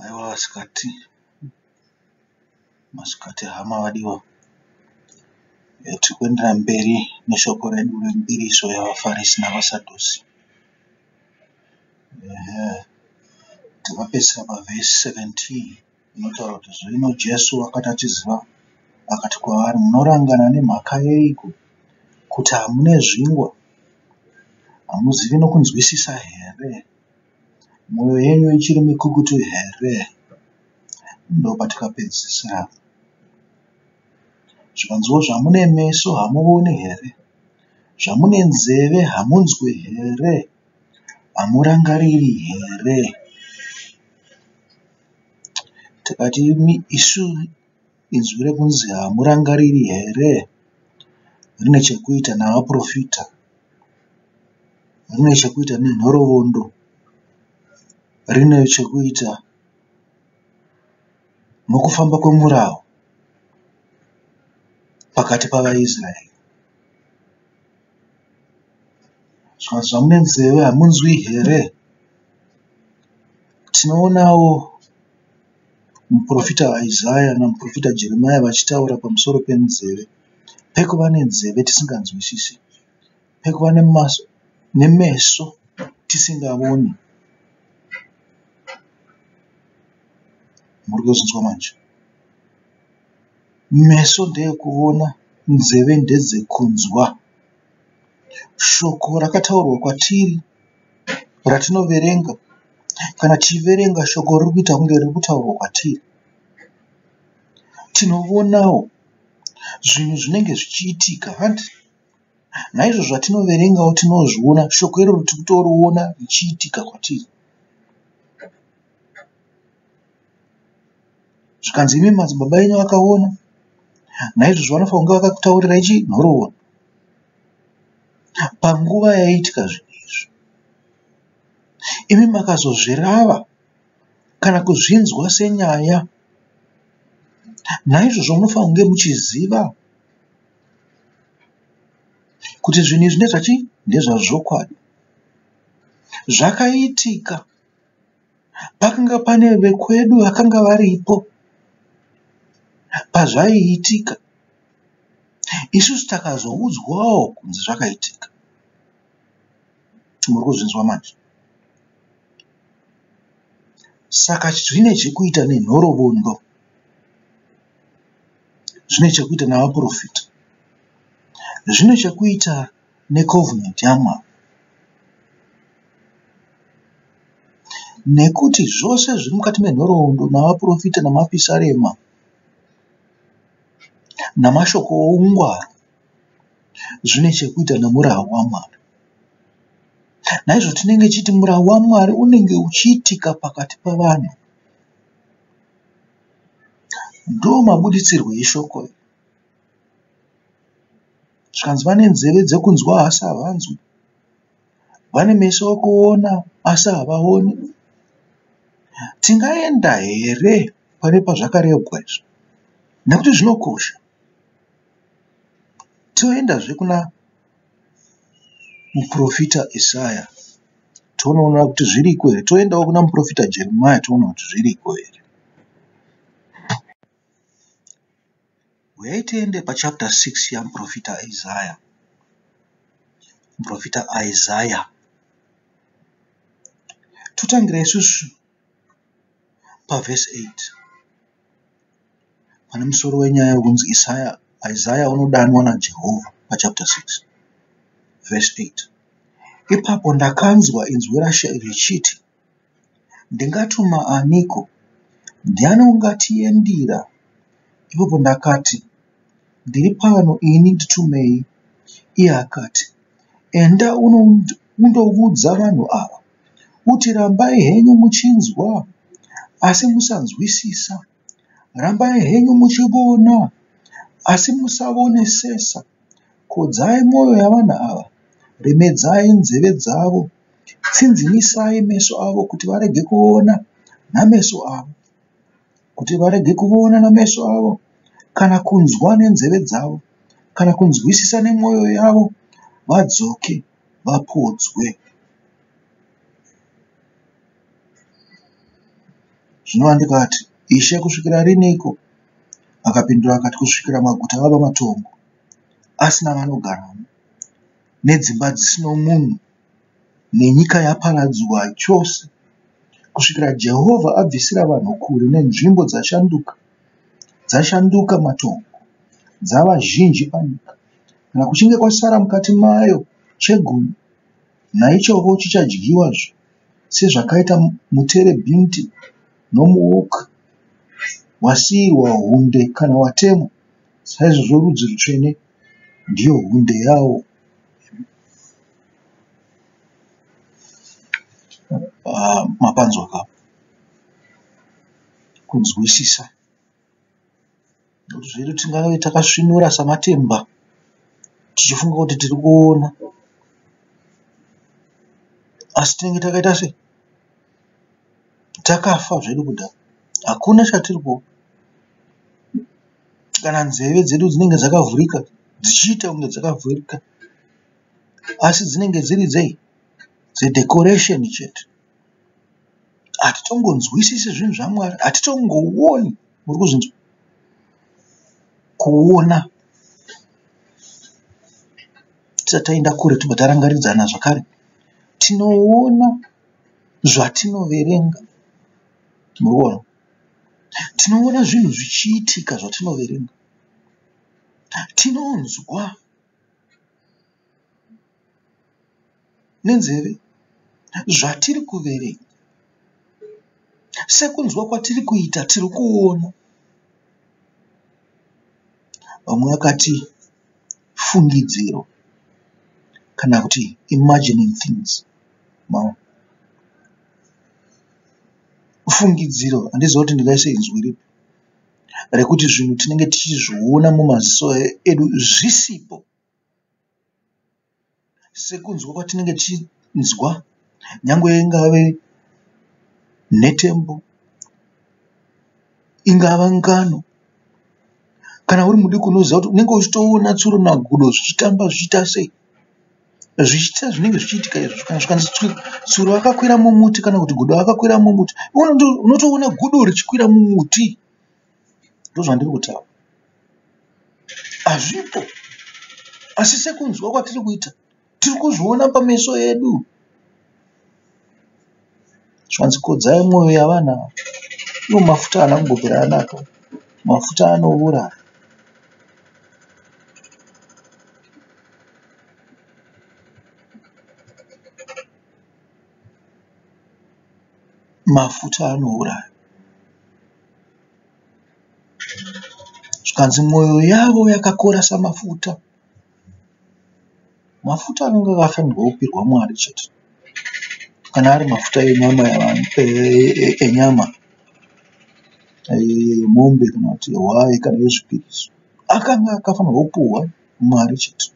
Aiwa masikati, masikati hama vadiwa. Tiri kuenderera mberi neshoko redu rembiriso yavaFarisi navaSadhusi. Ehe, takapedzisira pavhesi 17 inotaura kuti zvino Jesu akati achiziva akati kwavari, munorangana nemhaka yeiko kuti hamune zvingwa? Hamuzivi nokunzwisisa here? Mwoyo yenyu ichiri mikukutu here? Ndopatakapedzisira. Zvikanziwo zvamune meso hamuvoni here? Zvamune nzeve hamunzwe here? Hamurangariri here? Tikati isu inzwi rekunzi hamurangariri here rine chekuita navaprofita, rine chekuita nenhorovondo, rine chekuita nokufamba kwemurawo pakati pavaIsraeri. Zvikanzi zvamune nzeve hamunzwi here? Tinoonawo muprofita Isaya namuprofita Jeremiah vachitaura pamusoro penzeve. Pekuva nenzeve tisinganzwisisi, pekuva nemeso tisingavoni. Muri kuzvinzwa manje? Meso ndeekuvona, nzeve ndedzekunzwa. Shoko rakataurwa kwatiri ratinoverenga, kana tichiverenga shoko riri kuita kunge riri kutaurwa kwatiri. Tinovonawo zvinhu zvinenge zvichiitika hanti? Naizvozvo zvatinoverengawo tinozviona, shoko iroro tiri kutoriona richiitika kwatiri. Zvikanzi imi madzibaba enyu akaona, naizvozvo vanofanira kunge vakakutaurirai chii? Nhoroondo. Panguva yaiitika zvinhu izvi, imi makazozvirava kana kuzvinzwa senyaya, naizvozvo munofanira kunge muchiziva kuti zvinhu izvi ndezvachii? Ndezvazvokwadi. Zvakaitika pakanga pane vekwedu vakanga varipo pazvaiitika. Isusu takazoudzwawo kunzi zvakaitika. Muri kuzvinzwa manje? Saka zvine chekuita nenhorovondo, zvine chekuita navaprofita, zvine chekuita necovenant yaMwari. Nekuti zvose zviri mukati menhoroondo navaprofita namapisarema namashoko oungwaru zvine chekuita nemurau waMwari. Naizvozvo tinenge tichiti murau waMwari unenge uchiitika pakati pavanhu. Ndomabuditsirwo eshoko iri. Zvikanzi vane nzeve dzekunzwa asi havanzwi, vane meso ekuona asi havaoni. Tingaenda here pane pazvakarebwa izvi? Nekuti zvinokosha. Toendazve kuna muprofita Isaya tonoona kuti zviriko here. Toendawo kuna muprofita Jeremiah toona kuti zviriko here. Huyai tiende pachapter 6 yamuprofita Isaya. Muprofita Isaya. Totangira isusu pavhesi 8 pane musoro wenyaya wekunzi Isaya, Isaya unodanwa naJehovha pachapter 6 vhesi 8. Ipapo ndakanzwa inzwi raShe richiti, Ndingatuma aniko? Ndiani ungatiendira? Ipapo ndakati, Ndiri pano ini, nditumei. Iye akati, Enda undoudza vanhu ava, uti, Rambai henyu muchinzwa, asi musanzwisisa, rambai henyu muchivona, asi musavonesesa. Kodzai mwoyo yavanhu ava, remedzai nzeve dzavo, tsinzinisai meso avo kuti varege kuona nameso avo, kuti varege kuvona nameso avo, kana kunzwa nenzeve dzavo, kana kunzwisisa nemwoyo yavo, vadzoke vapodzwe. Zvino ndikati, Ishe, kusvikira riniko? Akapindura akati, Kusvikira maguta ava matongo, asina vanogaramo, nedzimba dzisino munhu, nenyika yaparadzwa chose, kusvikira Jehovha abvisira vanhu kure nenzvimbo dzashanduka, dzashanduka matongo, dzava zhinji panyika. Kana kuchinge kwasara mukati mayo chegumi, naichovo chichadyiwazve, sezvakaita muterebhinti nomuoki wasiyirwa hunde kana watemwa, saizvozvo rudzi rutsvene ndiyo hunde yawo. Mapanzwa ka kunzwisisa. Nokuti zvedu tingave takasvinura samatemba tichifunga kuti tiri kuona asi tinenge takaita sei? Takafa zvedu kudhara. Hakuna chatiri kuona. Kana nzeve dzedu dzinenge dzakavhurika dzichiita kunge dzakavhurika asi dzinenge dziri dzei? Dzedecoration chete. Hatitongonzwisisi zvinhu zvaMwari, hatitongooni. Muri kuzvinzwa? Kuona. Tisati taenda kure tobva tarangaridzana zvakare. Tinoona zvatinoverenga. Muri kuona? Tinoona zvinhu zvichiitika zvatinoverenga. Tinonzwa nenzeve zvatiri kuverenga. Sekunzwa kwatiri kuita tiri kuona. Vamwe vakati fungidziro kana kuti imagining things. Maona? Fungidziro handizivi kuti ndingaise inzwi ripi rekuti zvinhu tinenge tichizviona mumaziso edu zvisipo. Sekunzwa kwatinenge tichinzwa nyangwe ingave nhetembo, ingava ngano. Kana uri mudiki unoziva kuti unenge uchitoona tsuro nagudo zvichitamba zvichiita sei. Zvichiita zvinenge zvichiitika izvo kana zvikanzi tsuro akakwira mumuti kana kuti gudo akakwira mumuti unotoona gudo richikwira mumuti. Ndozvandiri kutaura. Hazvipo. Asi sekunzwa kwatiri kuita, tiri kuzviona pameso edu. Zvanzi kodzai mwoyo yavana ava. Iwo mafuta haana kumbobvira anaka. Mafuta anouraya. Mafuta anouraya. Zvikanzi mwoyo yavo yakakora samafuta. Mafuta anenge akafanirwa kupirwa Mwari chete. Kana ari mafuta enyama enyama yemombe kana kuti yehwai kana yezvipiriso akanga akafanirwa kupuhwa Mwari chete.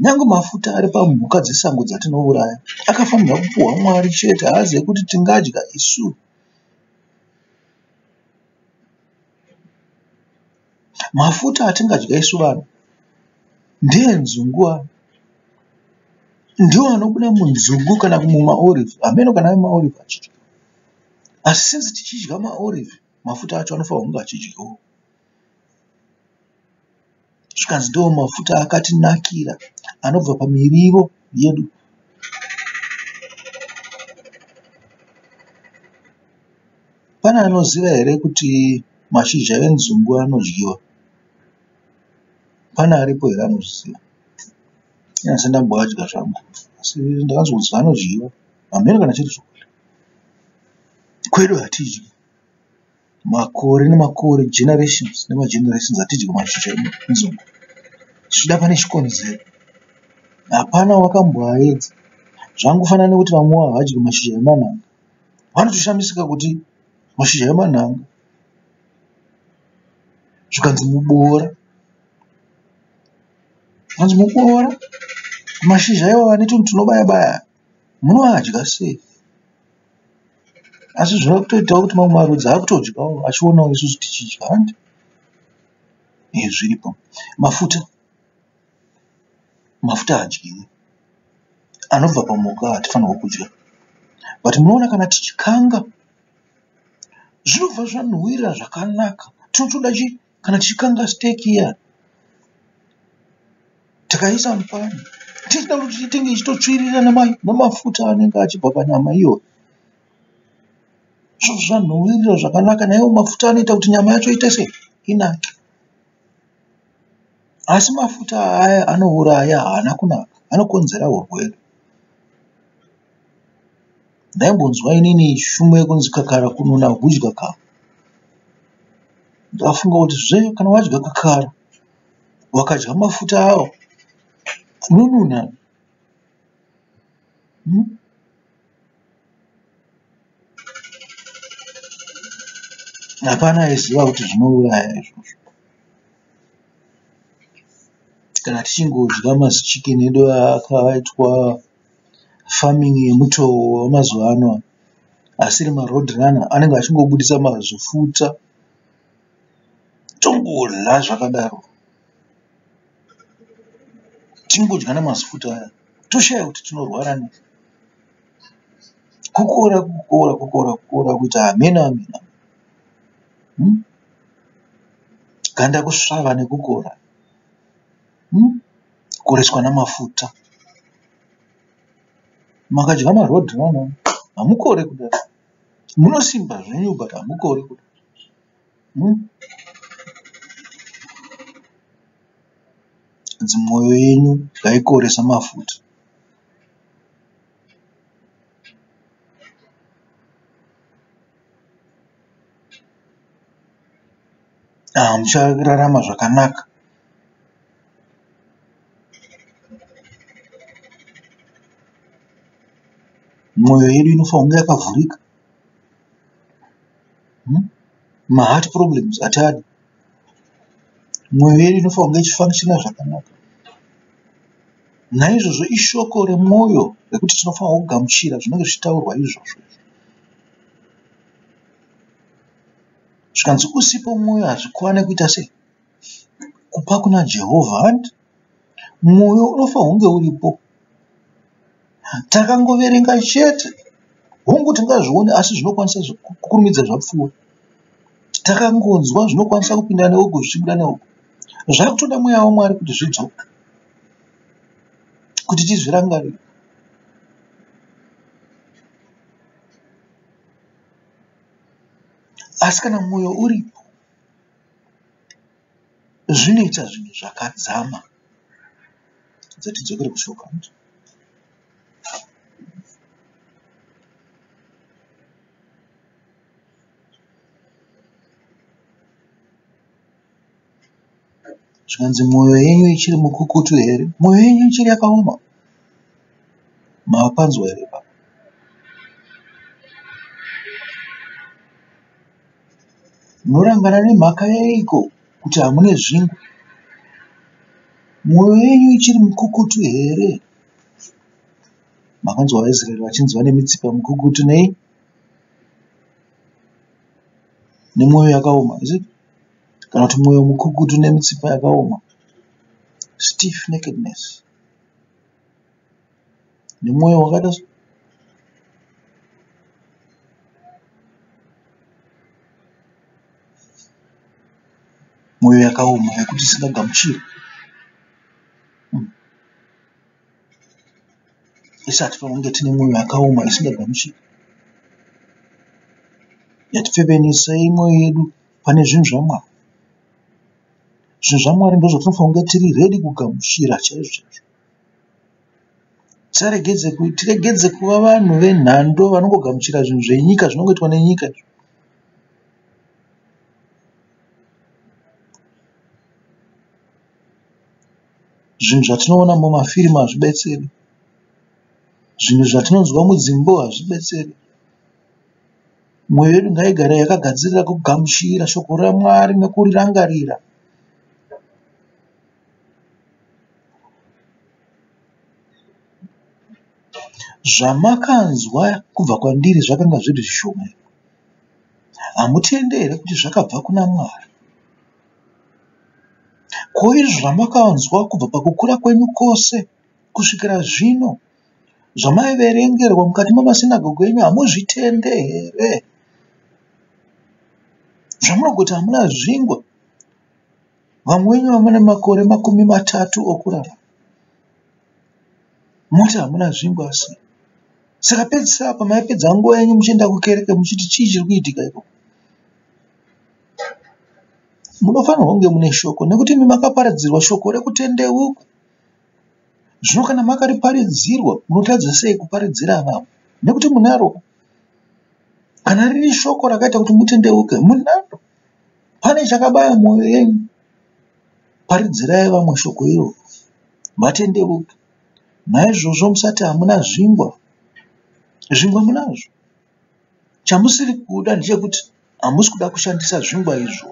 Nyange mafuta ari pamhuka dzesango dzatinouraya akafanirwa kupuhwa Mwari chete haazi ekuti tingadya isu. Mafuta atingadya isu vanhu ndeenzungu aya. Ndiwo anobuda munzungu kana mumaorivhi. Hameno kana ari maorivhi achidyiwa. Asi since tichidya maorivhi, mafuta acho anofanirwa kunge achidyiwa. Zvikanzi ndiwo mafuta akatinakira anobva pamirivo yedu. Pane anoziva here kuti mashizha enzungu anodyiwa? Pane aripo here anozviziva? Ini handisati ndamboadya zvangu asi ndakanzwa kunzi anodyiwa. Hameno kana chiri chokwadi. Kwedu hatidyi. Makore nemakore generations nemagenerations hatidyi mashizha enzungu. Zvichida pane chikonzero. Hapana wakamboaedza. Zvangofanana nekuti vamwewo havadyi mashizha emanhanga. Vanotoshamisika kuti mashizha emanhanga zvikanzi muboora. Zvikanzi muboora mashizha iwawa ane tunhu tunobaya baya munoadya sei? Asi zvinotoitawo kuti mamwe marudzi akutodyawo achionawo isusu tichidya hanti? Eh zviripo. Mafuta. Mafuta haadyiwi. Anobva pamhuka hatifanirwi kudya. But munoona kana tichikanga. Zvinobva zvanhuwirira zvakanaka. Tinotoda chi kana tichikanga steak iya tikaisa mupani tichida kuti itenge ichitotsvirira nemafuta anenge achibva panyama iyoyo. Zvinobva zvanhuwirira zvakanaka naiwo mafuta anoita kuti nyama yacho iite sei? Inake. Asi mafuta aya anouraya haana kunaka anokonzera urwere. Ndaimbonzwa inini shumo yekunzi kakara kununa hudya kamwe. Ndakafunga kuti zve kana wadya kakara wakadya mafuta awo unonuna. Hmm? Hapana aiziva kuti zvinouraya izvozvo. Kana tichingodya mazichicken edu akaitwa farming yemutoo wemazuva ano asiri maroad runner anenge achingobudisa mazifuta tongodya zvakadaro tingodya nemazifuta aya toshaya kuti tinorwara nei kukora kukora kukora kukora kuita hameno hameno hmm? Ganda kusvava nekukora hmm? Kukoreswa namafuta. Makadya maroad runner hamukore kudaro. Munosimba zvenyu but hamukore kudaro. Hmm? Mwoyo yenyu ngaikore samafuta. Hamuchararama zvakanaka. Mwoyo yedu inofanira kunge yakavhurika. Hmm? Maheart problems hatadi. Mwoyo yedu inofanira kunge ichifunctiona zvakanaka. Naizvozvo ishoko remwoyo rekuti tinofanira kugamuchira zvinenge zvichitaurwa izvozvo. Zvikanzi usipo mwoyo hazvikwane kuita sei? Kupa kuna Jehovha hanti? Mwoyo unofanirwa kunge uripo. Takangoverenga chete. Hongu tingazvione asi zvinokwanisa kukurumidza zvapfuura. Takangonzwa zvinokwanisa kupinda neuku zvichibuda neuku. Zvakutoda mweya waMwari kuti zvidzoke. Kuti tizvirangarire. Asi kana mwoyo uripo, zvinoita zvinhu zvakadzama. Dzatidzokere kushoko. Zvikanzi mwoyo yenyu ichiri mukukutu here? Mwoyo yenyu ichiri yakaoma? Mapanzwa here ipapo? Munorangana nemhaka yeiko kuti hamune zvingwa? Mwoyo yenyu ichiri mukukutu here? Makanzwa vaIsraeri vachinzi vane mitsipa mikukutu nei? Nemwoyo yakaoma, is it? Kana kuti mwoyo mukukutu nemitsipa yakaoma. Stiff nakedness. Nemwoyo wakaita mwoyo yakaoma yekuti isingagamuchiri. Isu hatifaniri kunge tine mwoyo yakaoma isingagamuchiri. Ngatipfevenesei mwoyo yedu pane zvinhu zvaMwari. Zvinhu zvaMwari ndozvatinofanira kunge tiri ready kugamuchira chaizvo chaizvo. Tiregedze kuva vanhu venhando vanongogamuchira zvinhu zvenyika zvinongoitwa nenyika izvi. Zvinhu zvatinoona mumafirimu hazvibetseri. Zvinhu zvatinonzwa mudzimbo hazvibetseri. Mwoyo yedu ngaigare yakagadzirira kugamuchira shoko raMwari nekurirangarira. Zvamakanzwa kubva kwandiri zvakanga zviri zvishoma here? Hamutende here kuti zvakabva kuna Mwari? Ko izvo zvamakanzwa kubva pakukura kwenyu kwose kusvikira zvino, zvamaiverengerwa mukati memasinagoge enyu hamuzvitende here? Zvamunogoti hamuna zvingwa. Vamwe venyu vamune makore 30 okurarama. Moti hamuna zvingwa asi. Saka pedzisira apa maipedza nguva yenyu muchienda kukereke muchiti chii chiri kuitika ikoko. Munofanirwa kunge mune shoko nekuti imi makaparidzirwa shoko rekutendeuka. Zvino kana makariparidzirwa munotadza sei kuparidzira vamwe? Nekuti munaro. Kana riri shoko rakaita kuti mutendeuke, munaro. Pane chakabaya mwoyo yenyu. Paridzirai vamwe shoko iroro vatendeuke. Naizvozvo musati hamuna zvingwa. Zvingwa munazvo. Chamusiri kuda ndechekuti hamusi kuda kushandisa zvingwa izvozvo.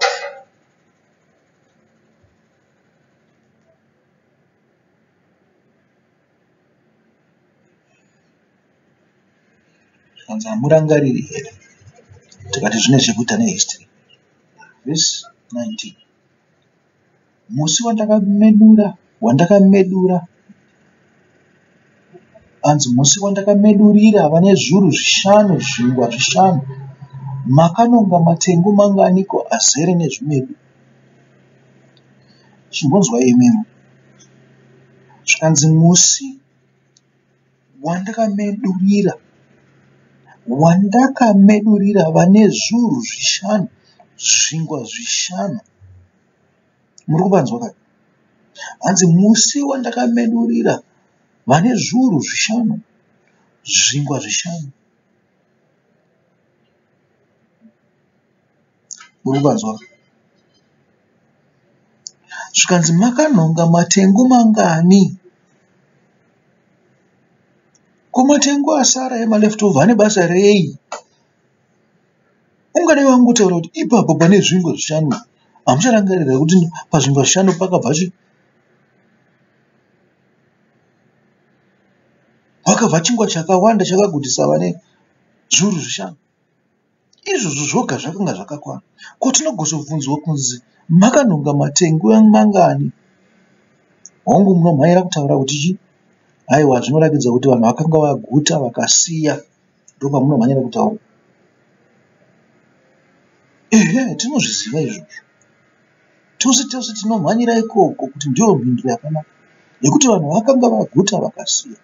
Zvikanzi hamurangariri here? Tikati zvine chekuita nehistory. Verse 19. Musi wandakamedura, wandakamedura, hanzi musi wandakamedurira vane zviuru zvishanu zvingwa zvishanu, makanonga matengu manganiko azere nezvimedu? Chimbonzwai imimi. Zvikanzi musi wandakamedurira, wandakamedurira vane zviuru zvishanu zvingwa zvishanu. Muri kupanzwa ka? Hanzi musi wandakamedurira vane zviuru zvishanu zvingwa zvishanu. Muri kupanzwa ka? Zvikanzi makanhonga matengu mangani? Ko matengu asara emaleftover ane basa rei? Ungadai wangotaura kuti ipapo pane zvingwa zvishanu hamucharangarira kuti pazvingwa zvishanu pakabva chi pakabva chingwa chakawanda chakagutisa vane zviuru zvishanu. Izvozvo zvoga zvakanga zvakakwana. Ko tinogozobvunzwa kunzi makanhonga matengu mangani? Hongu munomhanyira kutaura kuti chii? Aiwa zvinoratidza kuti vanhu vakanga vaguta vakasiya. Ndopamunomhanyira kutaura. Ehe tinozviziva izvozvo. Tose tose tinomhanyira ikoko kuti ndiyo mhinduro yakanaka yekuti vanhu vakanga vaguta vakasiya.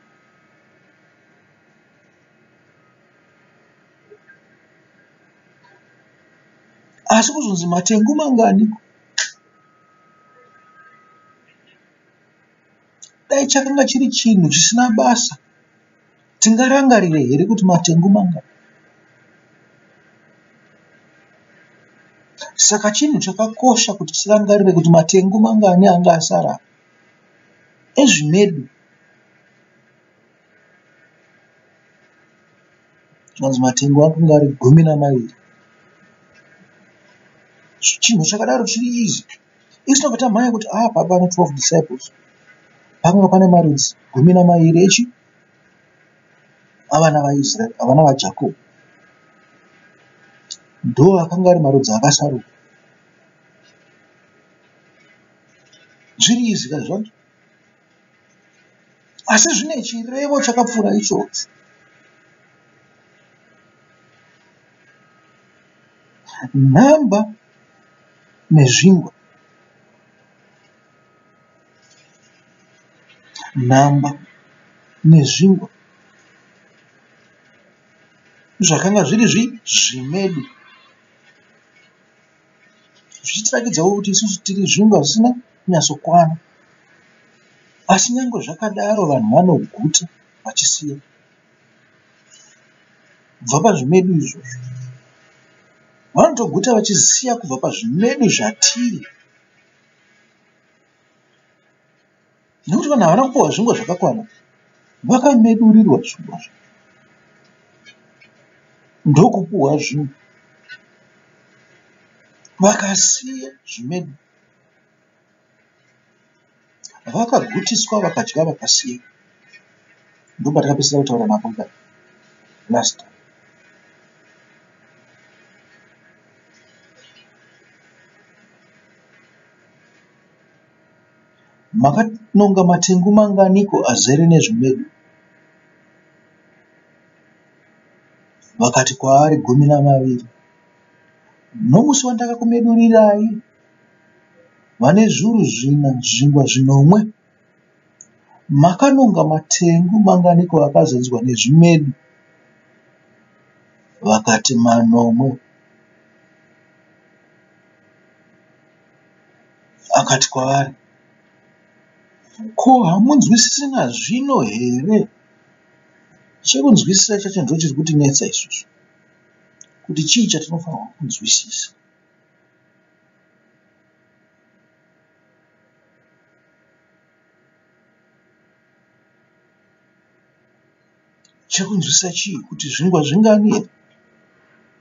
Asi kuzonzi matengu manganiko? Dai chakanga chiri chinhu chisina basa, tingarangarire here kuti matengu mangani? Saka chinhu chakakosha kuti tirangarire kuti matengu mangani anga asara ezvimedu. Zvanzi matengu akanga ari 12. Chinhu chakadaro chiri easy. Isu tobva tamhanya kuti ah papa ane 12 disciples. Pakanga pane marudzi 12 echi avana vaIsraeri, avana vaJakobo. Ndo akanga ari marudzi akasaruka. Zviri easy ka zvacho. Asi zvine chirevo chakapfuura ichocho. Nhamba nezvingwa. Nhamba nezvingwa zvakanga zviri zvimedu. Zvichitiratidzawo kuti isusu tiri zvingwa zvisina kunyatsokwana. Asi nyangwe zvakadaro vanhu vanoguta vachisiya. Kubva pazvimedu izvozvo. Vanotoguta vachisiya kubva pazvimedu zvatiri. Nekuti vanhu havana kupiwa zvingwa zvakakwana. Vakamedurirwa zvingwa zvacho. Ndokupiwa zvingwa. Vakasiya zvimedu. Vakagutiswa vakadya vakasiya. Ndopatakapedzisira kutaura napo last time. Makanonga matengu manganiko azere nezvimedu? Vakati kwaari, 12. Nomusi wandakakumedurirai vane zviuru zvina zvingwa zvinomwe, makanonga matengu manganiko akazadzwa nezvimedu? Vakati, Manomwe. Akati kwavari, Ko hamunzwisisi nazvino here? Chekunzwisisa chacho ndochiri kutinetsa isusu, kuti chii chatinofanirwa kunzwisisa. Chekunzwisisa chii? Kuti zvingwa zvingani here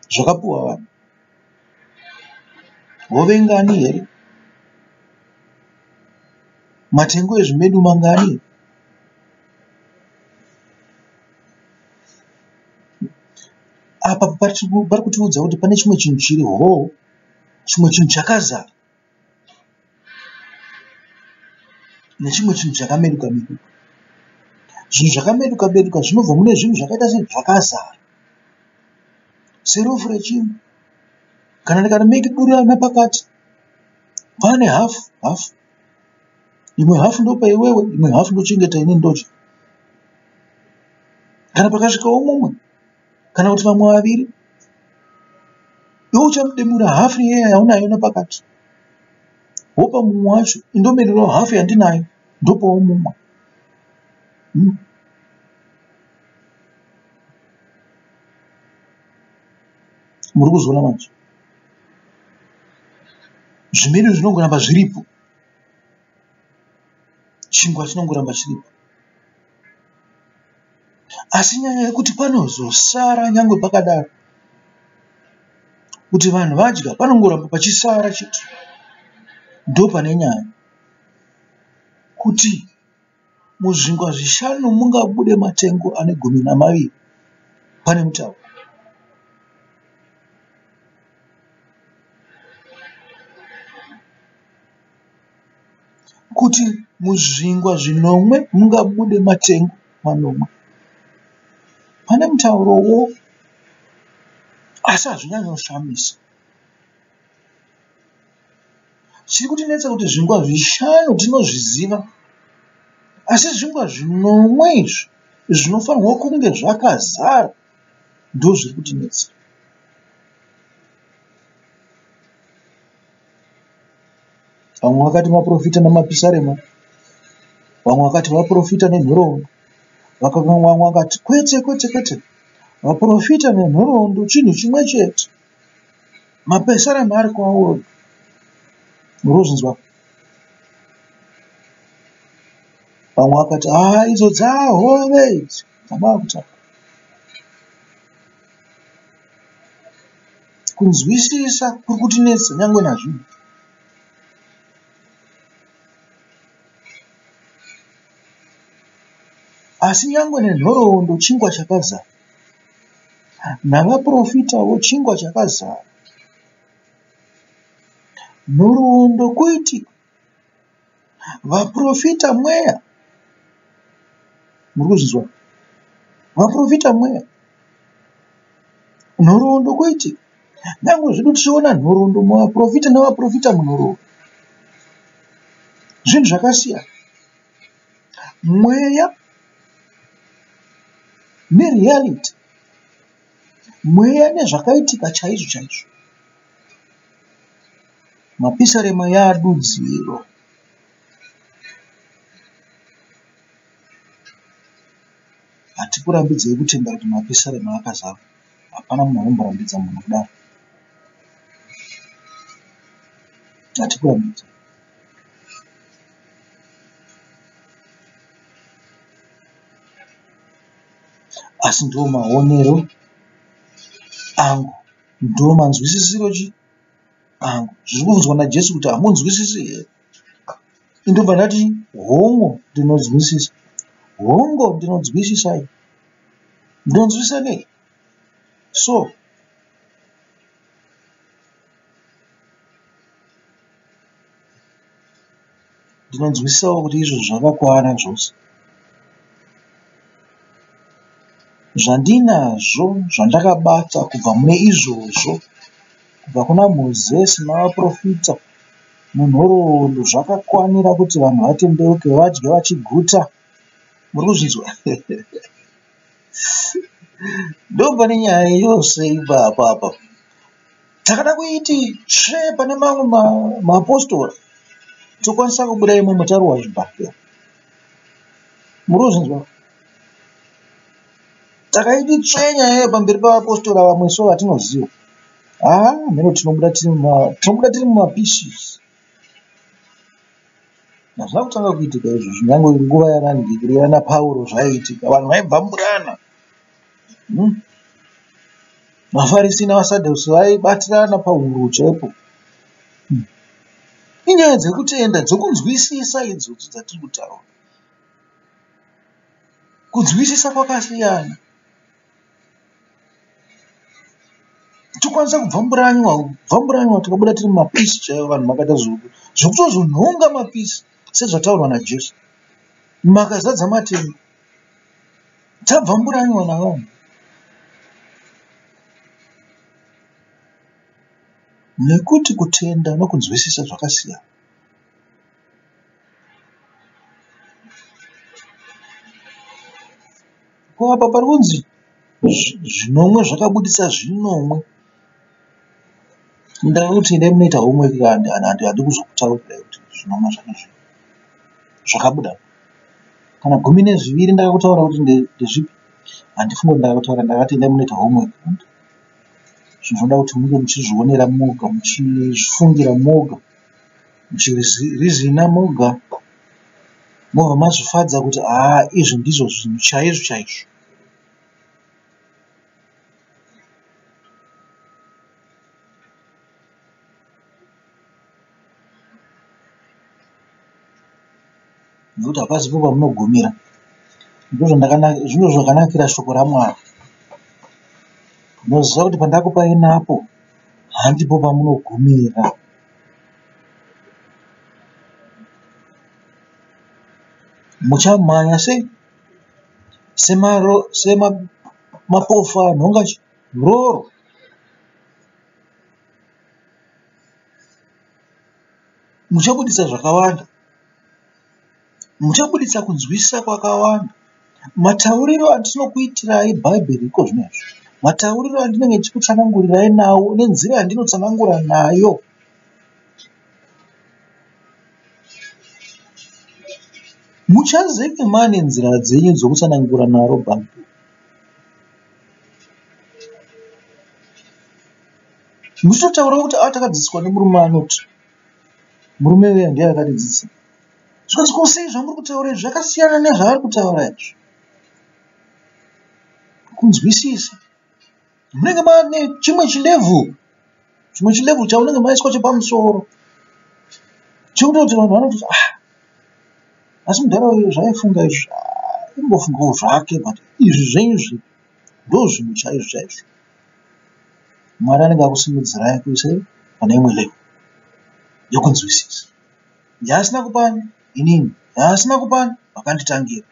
zvakapiwa vanhu? Hove ngani here? Matengu ezvimedu mangani here? Apa pari kutiudza kuti pane chimwe chinhu chiri hoo, chimwe chinhu chakazara nechimwe chinhu chakameduka meduka. Zvinhu zvakameduka meduka zvinobva mune zvinhu zvakaita sezvakazara serofu rechingwa. Kana ndikamedura nepakati pane hafu hafu. Imwe hafu ndopa iwewe, imwe hafu ndochengeta inini ndodya. Kana pakasvikawo mumwe kana kuti vamwe vaviri, iwe uchamudemura hafu iyeya yaunayo nepakati wopa mumwe wacho, indomedurawo hafu yandinayo ndopawo mumwe. Muri kuzviona manje? Zvimedu zvinongoramba zviripo. Chingwa chinongoramba chiripo. Asi nyaya yekuti panozosara nyangwe pakadaro, kuti vanhu vadya panongoramba pachisara chete, ndopane nyaya. Kuti muzvingwa zvishanu mungabude matengu ane 12 pane mutauro. Kuti muzvingwa zvinomwe mungabude matengu manomwe. Pane mutaurowo asi hazvinyanyoshamisa. Chiri kutinetsa kuti zvingwa zvishanu tinozviziva asi zvingwa zvinomwe izvi zvinofanirwa kunge zvakazara ndozviri kutinetsa. Vamwe vakati maprofita namapisarema, vamwe vakati vaprofita nenhoroondo, vamwe vakati kwete kwete kwete, vaprofita nenhoroondo chinhu chimwe chete. Mapisarema ari kwawo oga. Muri kuzvinzwa? Vamwe vakati haa idzo dzahove idzi dzamava kutaura. Kunzwisisa kuri kutinetsa nyangwe nazvino. Asi nyangwe nenhoroondo chingwa chakazara, navaprofitawo chingwa chakazara. Nhoroondo kuitika, vaprofita mweya. Muri kuzvinzwa? Vaprofita mweya. Nhoroondo kuitika. Nyangwe zvedu tichiona nhoroondo muvaprofita nevaprofita munhoroondo. Zvinhu zvakasiyana. Mweya nereality. Mweya nezvakaitika chaizvo chaizvo. Mapisarema yaadudziro. Hatikurambidzei kutenda kuti mapisarema akazara. Hapana munhu anomborambidza munhu kudaro. Hatikurambidzei. Asi ndiwo maonero angu, ndiwo manzwisisiro chi angu. Zviri kubvunzwa naJesu kuti hamunzwisisi here? Indobva ndati hongu ndinonzwisisa. Hongu ndinonzwisisa. Ndinonzwisisa nei? So ndinonzwisisawo kuti izvo zvakakwana zvose. Zvandinazvo zvandakabata kubva mune izvozvo kubva kuna Mozisi navaprofita nenhoroondo zvakakwanira kuti vanhu vatendeuke vadye vachiguta. Muri kuzvinzwa? Ndopane nyaya yose ipapa apa. Takada kuiti tsve pane mamwe maapostora tokwanisa kubuda imomo tarohwa zvibhakera. Muri kuzvinzwa? Takaiti tsve nyaya iyo pamberi pavapostora vamwe so vatinoziva. Haa mheno tinobuda tiri tinobuda tiri mumapieces. Hazvina kutanga kuitika izvozvo nyange nguva yavanhikiri yana Pauro zvaiitika. Vanhu vaibvamburana. VaFarisi navaSadhusi vaibatirana pahuro chaipo. Inyaya dzekutenda dzekunzwisisa idzodzo dzatiri kutaura. Kunzwisisa kwakasiyana. Tokwanisa kubvamburanywa kubvamburanywa tikabuda tiri mumapisi chaivo vanhu makaita zvekutozonhonga mapisi sezvataurwa naJesu. Makazadza matenga. Tabvamburanywa navanhu. Nekuti kutenda nokunzwisisa zvakasiyana. Ko apa pari kunzi zvinomwe zvakabudisa zvinomwe. Ndava kuti endai munoita homework handi kuzokutaurirai kuti zvinomwe zvacho zvakabuda. Kana gumi nezviviri ndakakutaura kuti ndezvipi handifungi kuti ndakakutaura ndakati endai munoita homework. Zvinoda kuti munge muchizvionera moga muchizvifungira moga muchirizina moga mobva mazvifadza kuti haa izvi ndizvo zvinhu chaizvo chaizvo. Nekuti hapazipo pamunogumira. Ndizvo zvakanakira shoko raMwari. Munoziva kuti pandakupai napo handipo pamunogumira. Muchamhanya sei semapofu anhonga roro. Muchabudisa zvakawanda. Muchabudisa kunzwisisa kwakawanda. Matauriro andinokuitirai Bhaibheri iko zvino izvi, matauriro andinenge ndichikutsanangurirai nawo nenzira yandinotsanangura nayo muchazenge mane nzira dzenyu dzokutsanangura naro Bhaibheri. Muchitotaurawo kuti a takadzidziswa nemurume anoti murume uya ndiye akatidzidzisa. Zvikanzi ko sei zvamuri kutaura izvi zvakasiyana nezvaari kutaura izvi. Kunzwisisa. Munenge mane chimwe chilevel, chimwe chilevel chamunenge maiswa chepamusoro chekutoti vanhu vanototi ah asi mudhara uyu zvaaifunga izvi ah, imbofungawo zvake but izvi zvenyu izvi ndozvinhu chaizvo chaizvo. Mwari anenge akusimudzirai kuisai pane imwe level yekunzwisisa. Yaasina kupani inini, yaasina kupani vakanditangira.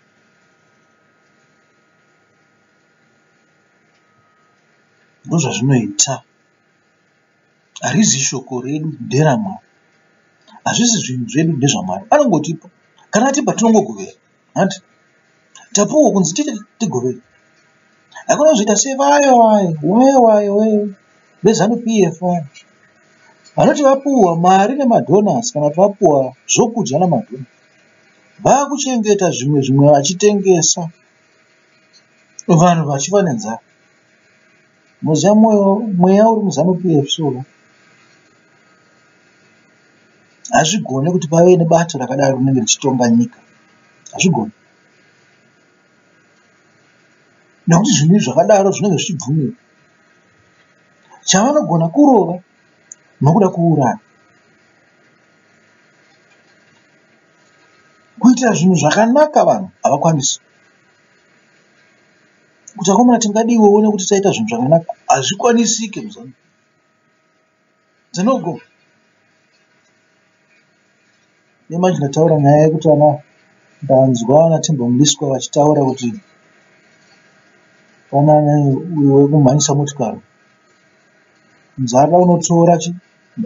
Ndozvazvinoita. Harizi shoko redu nderaMwari. Hazvisi zvinhu zvedu ndezvaMwari. Anongotipa. Kana atipa tinongogovera. Hanti? Tapuwa kunzi tiite tigovere. Hakuna kuzoita sevaya vaya vaya vaya vaya veZanu PF vaya vanoti vapuwa mari nemadhonasi kana kuti vapuwa zvokudya namadhonasi vakuchengeta zvimwe zvimwe vachitengesa vanhu vachifa nenzara. Munoziva mwoyo mweya uri muZanu PF so hazvigone kuti pave nebato rakadaro rinenge richitonga nyika. Hazvigoni. Nekuti zvinhu zvakadaro zvinenge zvichibvumirwa. Chavanogona kurova nokuda kuuraya. Kuitira zvinhu zvakanaka vanhu havakwanisi. Kuti akomana tingadiwewo nekuti taita zvinhu zvakanaka hazvikwanisike muzanu. Dzinogo. Nemanje ndataura nyaya yekuti ana ndanzwa ana Themba Mliswa vachitaura kuti pana uyo wekumhanyisa motikari. Nzara unotora chi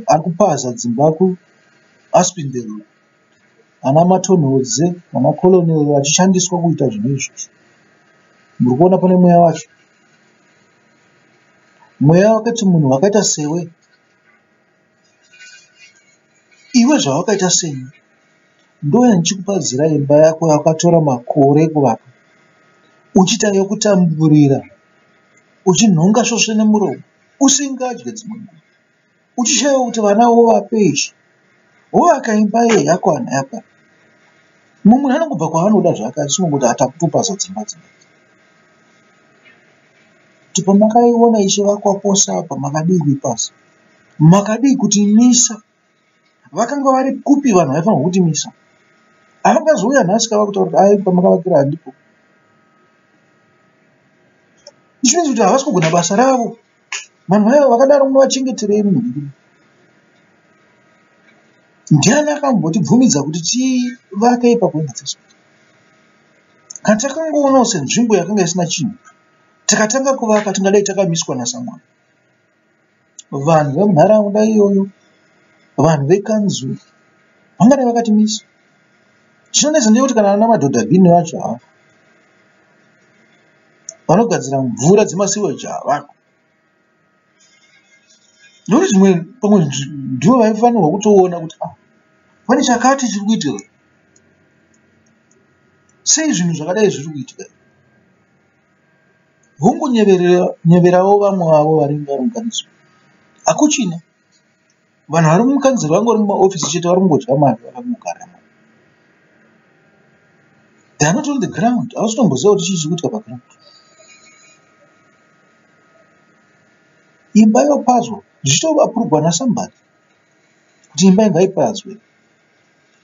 ari kupaza dzimba kuAspindale uko. Ana Matonhodze ana Colonel vachishandiswa kuita zvinhu izvozvo. Muri kuona pane mweya wacho. Mweya wakati munhu wakaita sewe. Iwe zvawakaita seni ndouya ndichikupazira imba yako yawakatora makore kuvaka uchiita yokutamburira uchinhonga svosve nemuromo usingadye dzimwe nguva uchishaiwa kuti vana wovapei chi wovaka imba iye yakwana yakwana. Mumwe munhu anongobva kwaanoda zvake asi unongoti atakutopaza dzimba dzimba kuti pamakaiona ichivakwa pose apa makadii kuipaza makadii kutimisa vakanga vari kupi vanhu vaifanirwa kutimisa havangazouya nhasi kava kutaura kuti ai pamakavakira handipo which means kuti havasi kugona basa ravo vanhu vaiva vakadaro munovachengeterei munhu ndiani akambotibvumidza kuti tivake ipapo in the first place kana takangoonawo senzvimbo yakanga isina chinhu tikatanga kuvaka tingadai takamiswa nasamwari vanhu vemunharaunda iyoyo vanhu vekanzuru vangadai vakatimisa chinonetsa ndechekuti kana ana madhodhabhini vacho hava vanogadzira mvura dzemasiweji havako nekuti zvimwe pamwe ndivo vaifanirwa kutoona kuti ah pane chakati chiri kuitika sei zvinhu zvakadai zviri kuitika hongu nyeverawo vamwe vavo vari mukanzuru hakuchina vanhu vari mukanzuru vangori mumaofisi chete vari kungodya mari vakangogara they are not on the ground havasi kutomboziva kuti chii chiri kuitika paground imba yopazwa zvichitoapurugwa nasomebody kuti imba ngaipazwe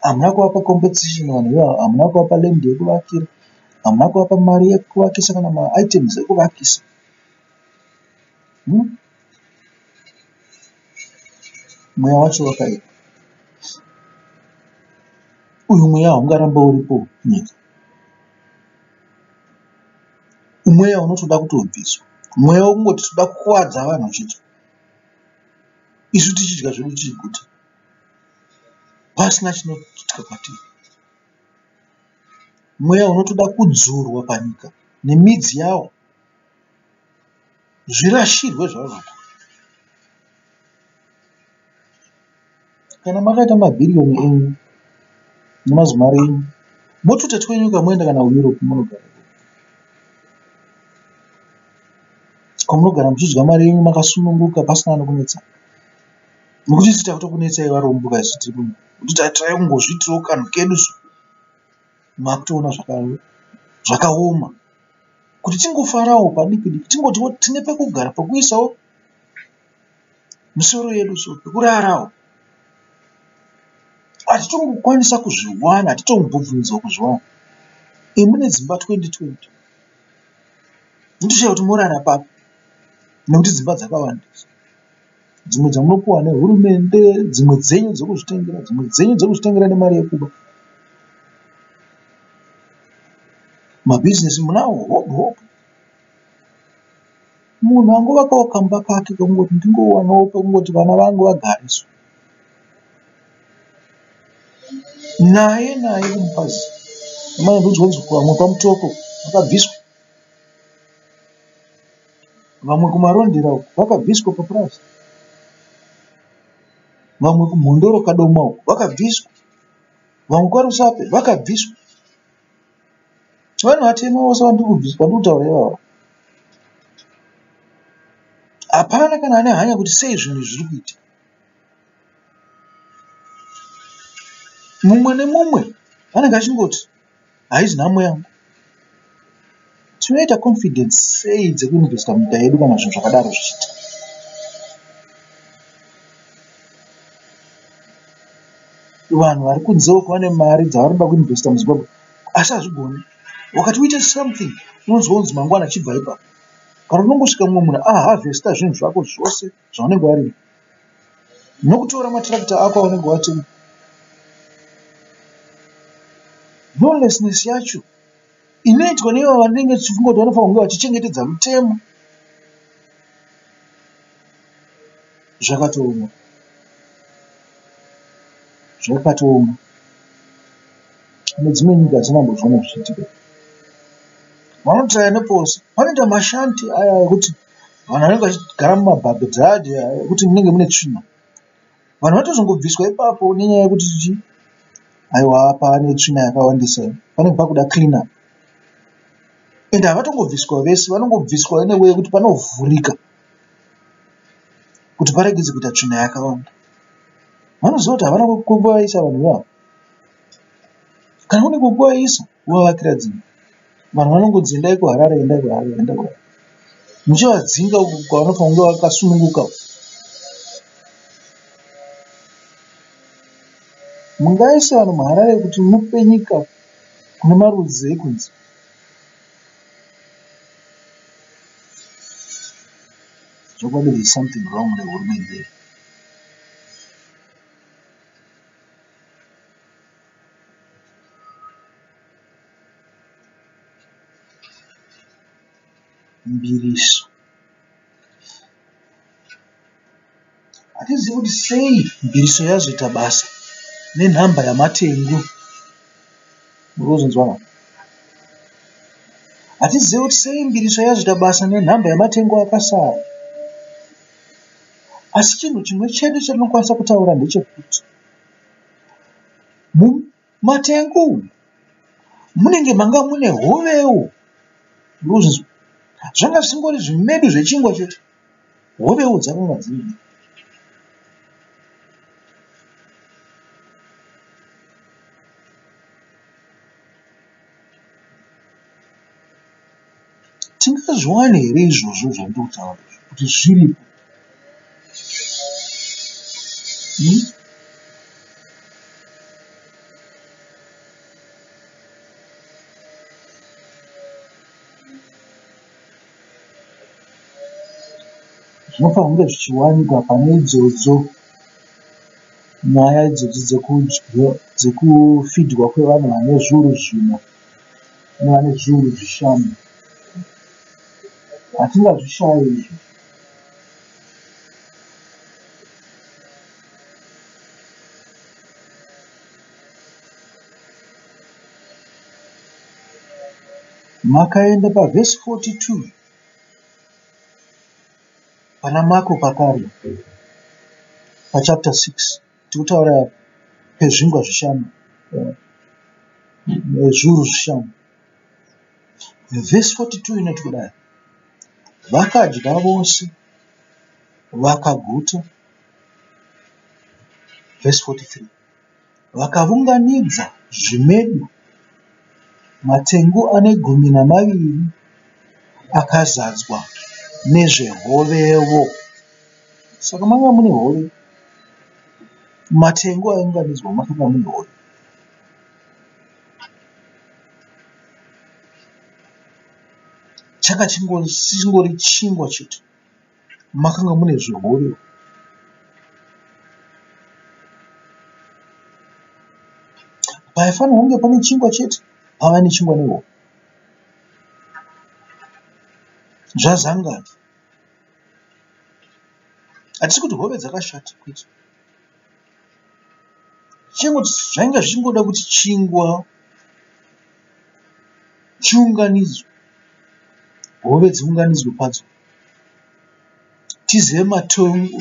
hamuna kuvapa compensation vanhu ivavo hamuna kuvapa land yekuvakira hamuna kuvapa mari yekuvakisa kana maitems ekuvakisa hmm? Mweya wacho wakaipa. Uyu mweya haungaramba uripo nyika. Mweya unotoda kutobviswa. Mweya wekungoti toda kukuwadza vanhu chete. Isu tichidya zvedu tichiguta. Pasina chinoitika kwatiri. Mweya unotoda kudzurwa panyika nemidzi yawo. Zvirashirwe zvazvo. Kana makaita mabhiriyoni enyu nemazimari enyu motuta twenyu kamoenda kana kuEurope munogara kwamunogara muchidya mari yenyu makasununguka pasina anokunetsai. Nekuti isu takutokunetsai varombo ka isu tiri kuno. Kuti taitraya kungozviitirawo kanhu kedu so. Makutoona zvakaoma. Kuti tingofarawo padiki diki tingotiwo tine pekugara pekuisawo misoro yedu so pekurarawo. Hatitongokwanisa kuzviwana, hatitombobvumidzwa kuzviwana. Imi mune dzimba 2020. Ndinotoshaya kuti morara papi nekuti dzimba dzakawandisa. Dzimwe dzamunopiwa nehurumende, dzimwe dzenyu dzekuzvitengera, dzimwe dzenyu dzekuzvitengera nemari yekuba. Mabhizinesi munawo hope hope. Munhu angovakawo kamba kake kekungoti ndingowanawo pekungoti vana vangu vagare so. Naye naye kumupazi. Amai ndinonzwa kunzi vamwe kwaMutoko vakabviswa. Vamwe kuMarondera uko vakabviswa papurazi. Vamwe kuMhondoro Kadoma uko vakabviswa. Vamwe kwaRusape vakabviswa. Vanhu vatema vose vandiri kutaura ivava. Hapana kana ane hanya kuti sei zvinhu izvi zviri kuitika. Mumwe nemumwe anenge achingoti haizi nhamo yangu. Tinoita confidence sei dzekuinvesta munyika yedu kana zvinhu zvakadaro zvichiitika? Vanhu vari kunze uko vane mari dzavanoda kuinvesta muZimbabwe asi hazvigoni. Wakati uite something unonzwa kunzi mangwana chibva ipapo. Kana unongosvika mumwe munhu aharvesta zvinhu zvako zvose zvaunenge warima. Nokutora matirakita ako aunenge watenga. Lawlessness yacho inoitwa neivava vanenge tichifunga kuti vanofanira kunge vachichengetedza mutemo. Zvakatooma. Zvakatooma. Kune dzimwe nyika hatina kumbozviona zvichiitika. Vanotraya nepose. Vanoita mashanti aya ekuti vanhu vanenge vachigara mumabhagidhadhi aya ekuti munenge mune tsvina. Vanhu vanotozongobviswa ipapo nenyaya yekuti chii aiwa pane tsvina yakawandisa panenge pakuda clean up. Ende havatongobviswa vese vanongobviswa anyway yekuti panovhurika kuti paregedze kuita tsvina yakawanda. Vanoziva kuti havana kwekuvaisa vanhu ivavo. Kana kune kwekuvaisa vovavakira dzimba. Vanhu vanongonzi endai kuHarare, endai kuHarare, endai kuHarare. Muchivadzinga uko kwavanofanira kunge vakasununguka. Mungaise vanhu muHarare kuti mupe nyika kune marudzi ekunze. Zvokwadi there is something wrong nehurumende iyi. Mbiriso. Hatizivi kuti sei mbiriso yazoita basa nenhamba yamatengu. Muri kuzvinzwa ka? Hatizivi kuti sei mbiriso yazoita basa nenhamba yamatengu akasara. Asi chinhu chimwe chete chatinokwanisa kutaura ndechekuti mumatengu umu munenge manga mune hovewo. Muri kuzvinzwa? Zvanga zvisingori zvimedu zvechingwa chete. Hovewo dzakanga dzirimo. Tingazviwane here izvozvo zvandiri kutaura izvi kuti zviripo? Hmm? Zvinofanira kunge zvichiwanikwa pane idzodzo nyaya idzodzo dzekufidhwa kwevanhu vane zviuru zvina nevane zviuru zvishanu. Hatingazvishayi izvi. Makaenda pavhesi 42 pana Marko pakare pachapter 6 tikutaura pezvingwa zvishanu nezviuru zvishanu. Vhesi 42 inoti kudai, vakadya vose vakaguta. Vhesi 43 Vakaunganidza zvimedu matengu ane 12 akazadzwa nezvehovewo. Saka manga mune hove. Matengu aiunganidzwa makanga mune hove. Changa chingori chingwa chete. Makanga mune zvihove. Paifanirwa kunge pane chingwa chete pava nechingwa nehove. Zvazangana. Hatisi kuti hove dzakashata kwete. Zvainge zvichingoda kuti chingwa chiunganidzwe, hove dziunganidzwe padzo. Tizive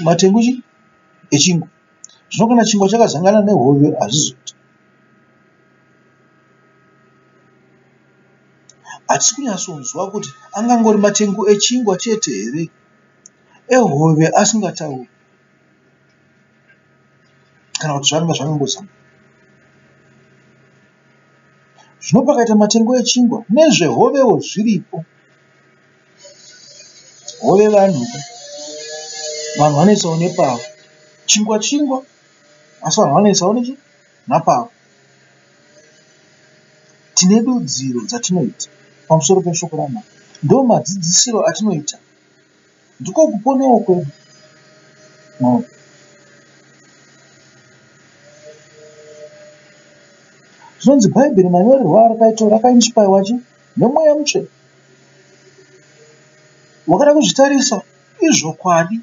matengu echingwa. Zvino kana chingwa chakazangana nehove hazvizoiti. Hatisi kunyatsonzwa kuti angangori matengu echingwa chete here ehove asingatauri kana kuti zvanga zvakangozangana. Zvino pakaita matengu echingwa nezvehovewo zviripo. Hove vanhu vanhu vanoisawo nepavo. Chingwa chingwa asi vanhu vanoisawo nechi napavo. Tine dudziro dzatinoita pamusoro peshoko raMwari. Ndomadzidzisiro atinoita. Ndiko kuponawo kwedu. Maona? Zvinonzi Bhaibheri manyorerwo arakaitwa rakainspaiwa chi nemweya mutsvene. Wakada kuzvitarisa izvokwadi.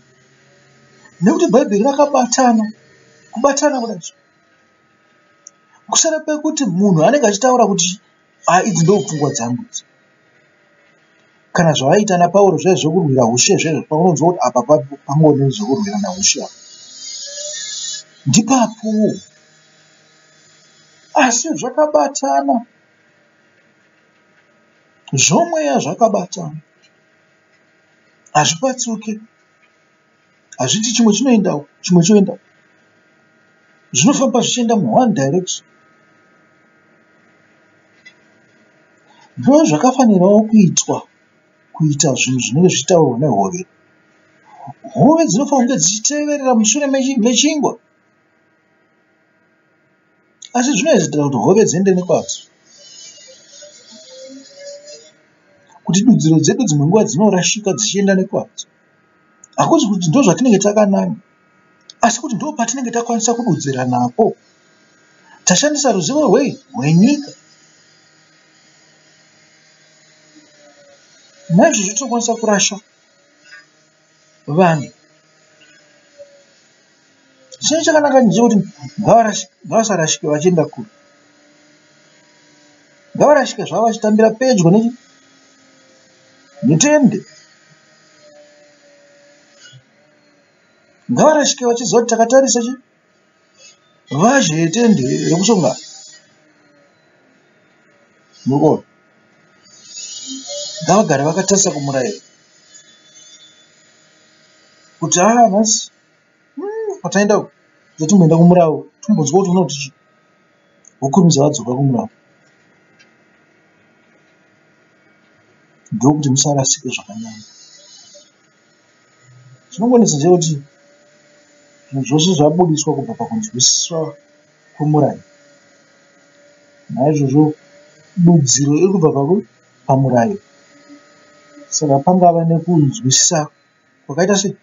Nekuti Bhaibheri rakabatana, kubatana kudai so. Kusara pekuti munhu anenge achitaura kuti ah, idzi ndo pfungwa dzangu idzi. Kana zvavaiita naPauro zviya zvekurwira ushe zviya paunonzwa kuti apa pangone zvekurwirana ushe apa. Ndipapowo. Asi zvakabatana. Zvomweya zvakabatana. Hazvipatsuke. Hazviti chimwe chinoenda uku, chimwe choenda uku. Zvinofamba zvichienda muone direction. Ndozvakafanirawo kuitwa kuita zvinhu zvinenge zvichitaurwa nehove. Hove dzinofanira kunge dzichiteverera mushure mechingwa. Asi zvinoitika kuti hove dziende nekwadzo. Kuti dudziro dzedu dzimwe nguva dzinorashika dzichienda nekwadzo. Hakuzi kuti ndozvatinenge takananga, asi kuti ndopatinenge takwanisa kududzira napo. Tashandisa ruzivo rwei? Rwenyika. Naizvozvo tinokwanisa kurasha vanhu. Chinhu chakanaka ndechekuti ngavasarashike vachienda kure. Ngavarashike zvavo vachitambira pedyo netende. Ngavarashike vachiziva kuti takatarisa chi vazhe yetende rekusongana. Murikuona? Ngavagare vakatarisa kumurayiro kuti haa nhasi pataenda uku totimboenda kumurawo tombonzwa kuti unoti chii vokurumidza vadzoka kumurawo ndokuti musarasike zvakanyanya chinongonetsa ndechekuti zvinhu zvose zvabudiswa kubva pakunzwisiswa kwemurairo naizvozvo dudziro iri kubva pamurairo saka pangava nekunzwisisa kwakaita sei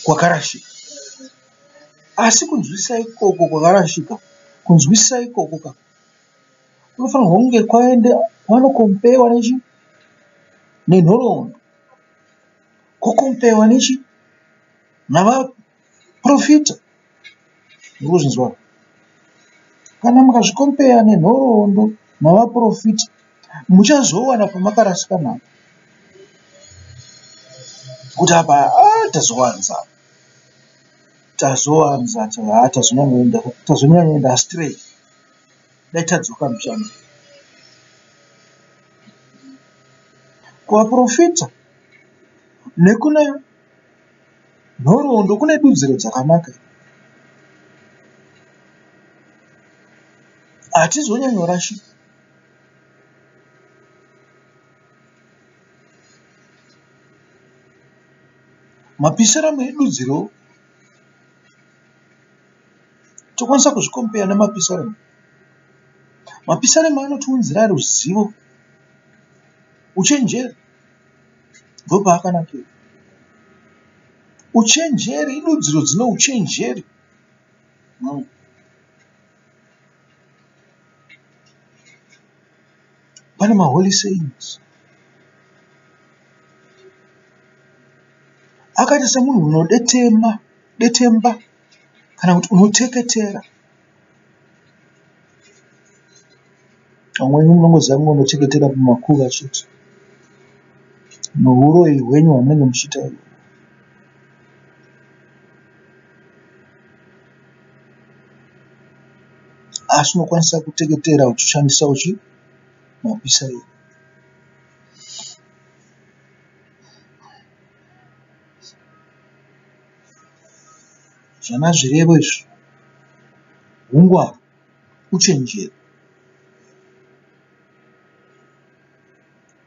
kwakarashika asi kunzwisisa ikoko kwakarashika kunzwisisa ikoko ka kunofanirwa kunge kwaenda kwanokompewa nechi nenhoroondo kwokompewa nechi navaprofita muri kuzvinzwa kana mukazvikompeya nenhoroondo navaprofita muchazowana pamakarasika napo kuti apa ah, tazowanza tazowanza ah, tazonyanyoenda astray dai tadzoka mushana kuvaprofita nekune nhoroondo kune dudziro dzakanaka hatizonyanyorashika Mapisarama edudziro tokwanisa kuzvikompeya nemapisarama. Mapisarama anotiunzira ruzivo, uchenjeri ndopaakanakira. Uchenjeri idudziro dzine uchenjeri. Pane maholy sayings akaita semunhu unodetema detemba kana kuti unoteketera. Vamwe venyu munongoziva mumwe unoteketera mumakuva chete nohuroyi hwenyu hwamunenge muchiita. Asi unokwanisa kuteketera uchishandisa uchi mabisa iyi. Zvana zvirevo izvi hungwaru uchenjeri.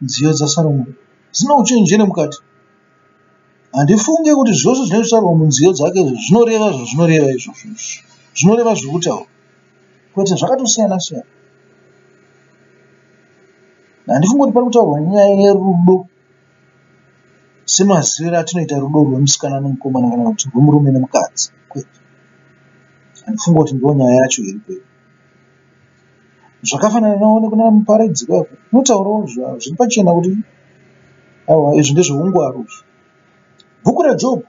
Nziyo dzaSaromoni dzine uchenjeri mukati. Handifunge kuti zvose zvinenge zvichitaurwa munziyo dzake izvi zvinoreva zvazvinoreva izvozvo izvi. Zvinoreva zviri kutaurwa. Kwete zvakatosiyana siyana. Handifungi kuti pari kutaurwa nyaya yerudo semaziviro atinoita rudo rwemusikana nemukomana kana kuti rwemurume nemukadzi. Kwete. Handifungi kuti ndiyo nyaya yacho iripo. Zvakafananawo nekuna muparidzi kuya unotaurawo zviri pachena kuti aiwa izvi ndezveungwaru izvi. Bhuku raJobho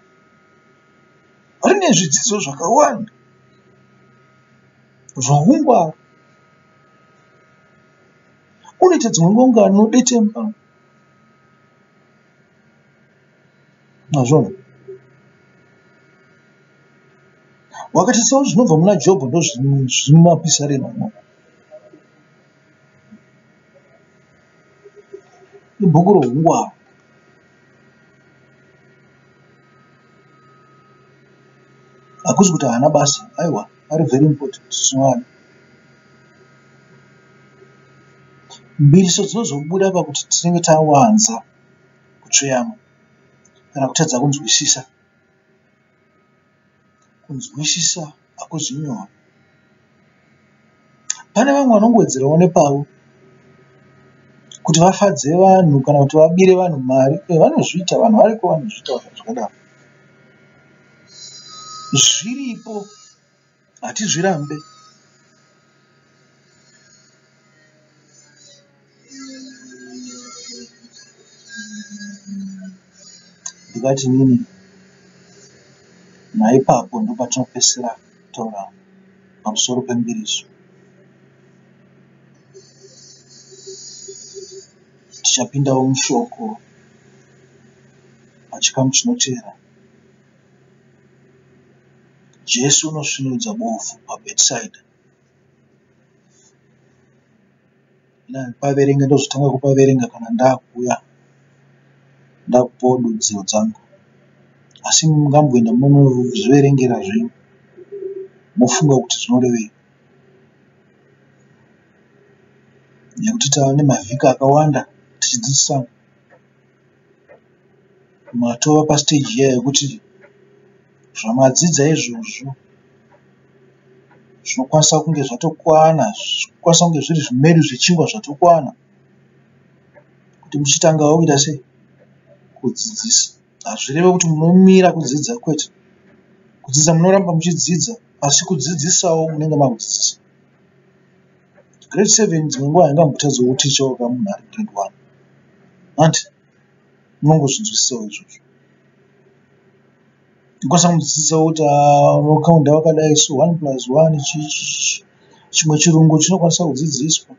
rine zvidzidzo zvakawanda zvoungwaru. Unoita dzimwe nguva kunge anodetemba. Mazviona? Wakatarisawo zvinobva muna Jobho ndozviri mumapisarema imomo. Ibhuku roungwaru. Hakusi kuti haana basa, aiwa, ari very important tinoada. Mbiriso dzinozobuda pakuti tinenge tawanza kutsveyama kana kutadza kunzwisisa. Kunzwisisa hakuzi nyore. Pane vamwe vanongowedzerawo nepavo kuti vafadze vanhu kana kuti vabire vanhu mari. Vanozviita, vanhu variko vanozviita zvakadaro. Zviripo, hatizvirambe. Ndingati inini naipapo ndopatinopedzisira kutaura pamusoro pembiriso. Tichapindawo mushoko pachikamu chinoteera. Jesu unosvinudza bofu paBhetisaidha. Paverenga ndozotanga kupaverenga kana ndakuuya ndakupawo dudziro dzangu. Asi mungamboenda munozviverengera zvenyu mofunga kuti zvinorevei. Nekuti tava nemavhiki akawanda tichidzidzisana. Matova pasiteji iya yekuti zvamadzidza izvozvo zvinokwanisa kunge zvatokwana, zvinokwanisa kunge zviri zvimedu zvechingwa zvatokwana kuti muchitangawo kuita sei? Kudzidzisa. Hazvirevi kuti munomira kudzidza kwete. Kudzidza munoramba muchidzidza asi kudzidzisawo munenge makudzidzisa. Grade 7 dzimwe nguva haingambotadzi kutichawo ka munhu ari grade 1. Hanti? Munongozvinzwisisawo izvozvo. Ndokwanisa kumudzidzisa kuti unokaunda wakadai so 1 plus 1 chii chii. Chimwe chirungu chinokwanisa kudzidziswa.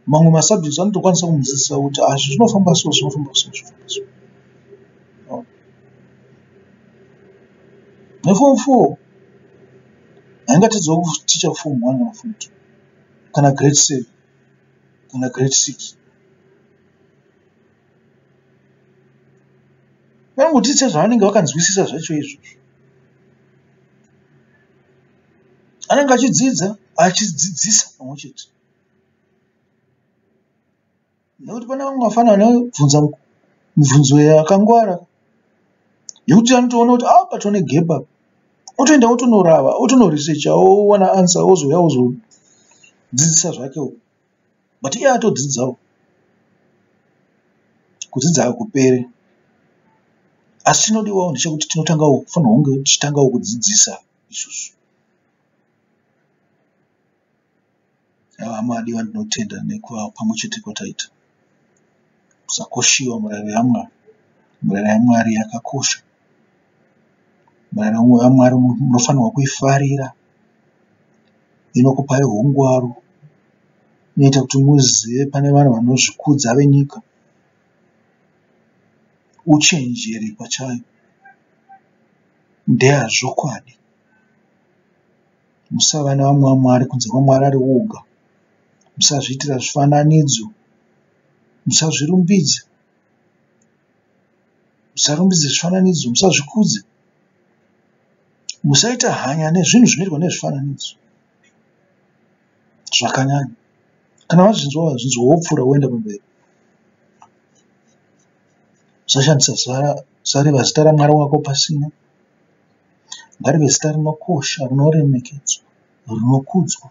Mamwe masubjects anotokwanisa kumudzidzisa kuti azvi zvinofamba so zvinofamba so zvinofamba so. Neform 4 haingatadzawo kuticha form 1 kana form 2 kana grade 7 kana grade 6. Vanongoticha zvavanenge vakanzwisisa zvacho izvozvo. Anenge achidzidza achidzidzisa pamwe chete. Nekuti pane vamwe vafana vanobvunza mibvunzo yakangwara yekuti anotoona kuti apa tone gap apa. Otoenda otonorava otonoresecha owana answer ozouya ozodzidzisa zvake uko. But iye atodzidzawo. Kudzidza hakuperi. Asi chinodiwawo ndechekuti tinotangawo kufanirwa kunge tichitangawo kudzidzisa isusu. Hama adiwa ndinotenda nekuva pamwe chete kwataita. Usakoshiwa murayiro yaMwari. Murayiro yaMwari yakakosha. Murayiro yaMwari munofanirwa kuifarira. Inokupai hungwaru. Inoita kuti muzive pane vanhu vanozvikudza venyika. Uchenjeri pachayo ndeyazvokwadi. Musava nevamwe vamwari kunze kwaMwari ari oga. Musazviitira zvifananidzo. Musazvirumbidze. Musarumbidze zvifananidzo. Musazvikudze. Musaita hanya nezvinhu zvinoitwa nezvifananidzo zvakanyanya. Kana wazvinzwa wazvinzwa wopfuura woenda pamberi. Usashandisa usareva zita raMwari wako pasina. Ngarive zita rinokosha, rinoremekedzwa, rinokudzwa.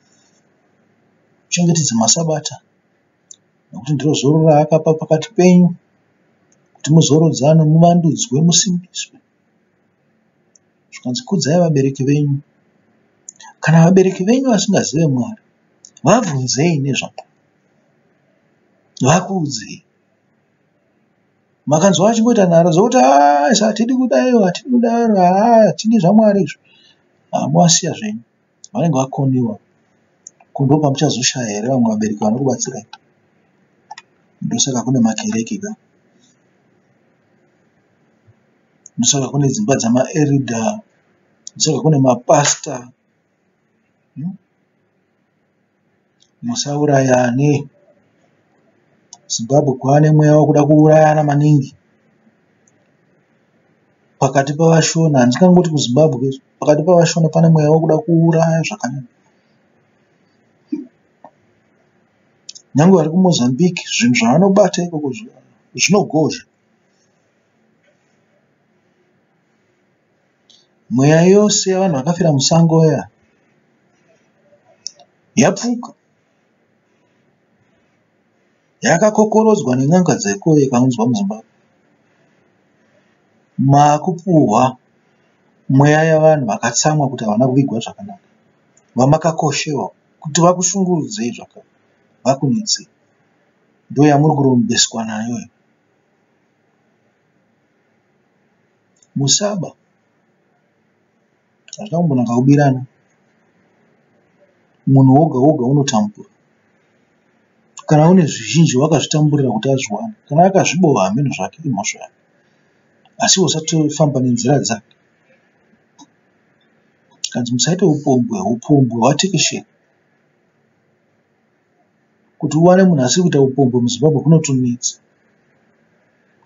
Uchengetedze masabata nekuti ndiro zororo raakapa pakati penyu kuti muzorodzane, muvandudzwe, musimbiswe. Zvikanzi kudzai vabereki venyu. Kana vabereki venyu vasingazive Mwari, vabvunzei nezvaMwari. Vakuudzei. Makanzwa vachingoita nharo dzokuti haa isu hatidi kudaiwo hatidi kudaro haa hatidi zvaMwari izvi. Haa movasiya zvenyu. Vanenge vakoniwa. Ko ndopamuchazoshaya here vamwe vabereki vanokubatsirai? Ndosaka kune makereke ka. Ndosaka kune dzimba dzamaeridha. Ndosaka kune mapasita. Musaurayane. Zimbabwe kwava nemweya wekuda kuurayana maningi. Pakati pavashona, handingangoti kuZimbabwe, pakati pavashona pane mweya wekuda kuuraya zvakanyanya. Nyangwe vari kuMozambique zvinhu zvavanobata ikoko zvinogozha. Mweya yose yevanhu vakafira musango iya yapfuka. Yakakokorodzwa nen'anga dzeko ikaunzwa muZimbabwe. Makupuhwa mweya yevanhu vakatsamwa kuti havana kuvigwa zvakanaka. Vamakakoshewa kuti vakushungurudzei zvakare vakunetsei. Ndoyamuri kurombeswa nayo iyi. Musaba. Hazvina kumbonaka kubirana. Munhu woga woga unotambura. Kana une zvizhinji wakazvitamburira kuti azviwane. Kana akazvibowa hameno zvake imhosva yake. Asi iwe usatofamba nenzira dzake. Zvikanzi musaite upombwe, upombwe hwatekeshera. Kuti uwane munhu asiri kuita upombwe muZimbabwe kunotonetsa.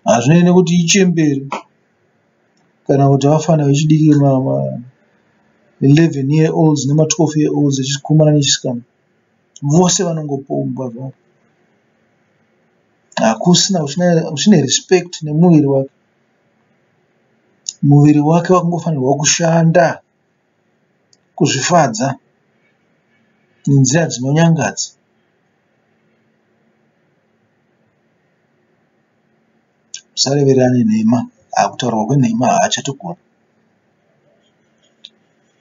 Hazvinei nekuti ichembere kana kuti vafana vechidiki ma 11 year olds nema 12 year olds echikomana nechisikana. Vose vanongopombwa zvavo. Hakusina uchine respect nemuviri wake. Muviri wake wakungofanirwa kushanda kuzvifadza nenzira dzinonyangadza. Musarevererane nhema. Kutaurwa kwenhema haachatogona.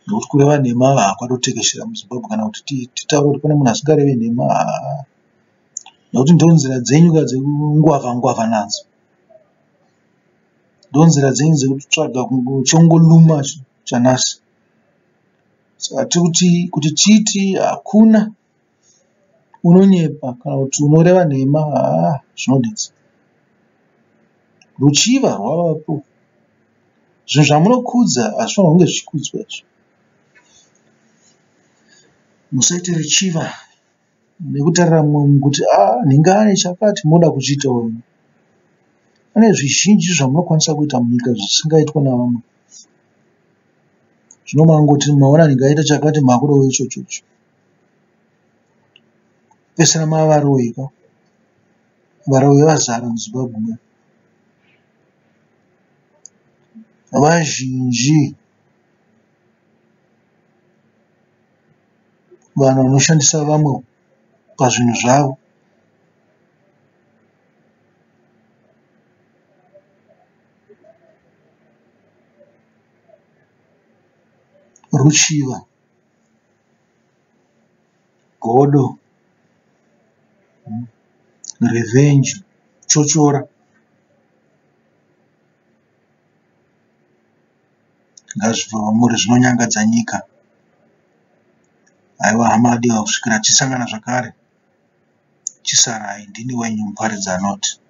Nekuti kureva nhema kwatotekeshera muZimbabwe kana kuti titaure kuti pane munhu asingarevi nhema haa. Nekuti ndonzira dzenyu ka dzekungwavha ngwavha nadzo. Ndonzira dzenyu dzekutsvaga chongoluma chanasi. Saka tirikuti kuti titi hakuna unonyepa kana kuti unoreva nhema haa zvinonetsa. Ruchiva rwavapo. Zvinhu zvamunokudza hazvifanirwa kunge zvichikudzwa izvi. Musaite ruchiva nekutarira mumwe kuti aa nhingi ane chakati moda kuchiitawo imi. Pane zvizhinji zvamunokwanisa kuita munyika zvisingaitwe navamwe. Zvino mangoti maona nhingi aita chakati makudawo ichocho icho. Kupesana mava varoyi ka. Varoyi vazara muZimbabwe muno. Vazhinji vanhu vanoshandisa vamwe pazvinhu zvavo. Ruchiva, godo, revenge, kuchochora. Ngazvibve kwamuri zvinonyangadza nyika. Haiwa hama adiwa kusvikira tisangana zvakare. Chisarai ndini wenyu muparidzi anoti.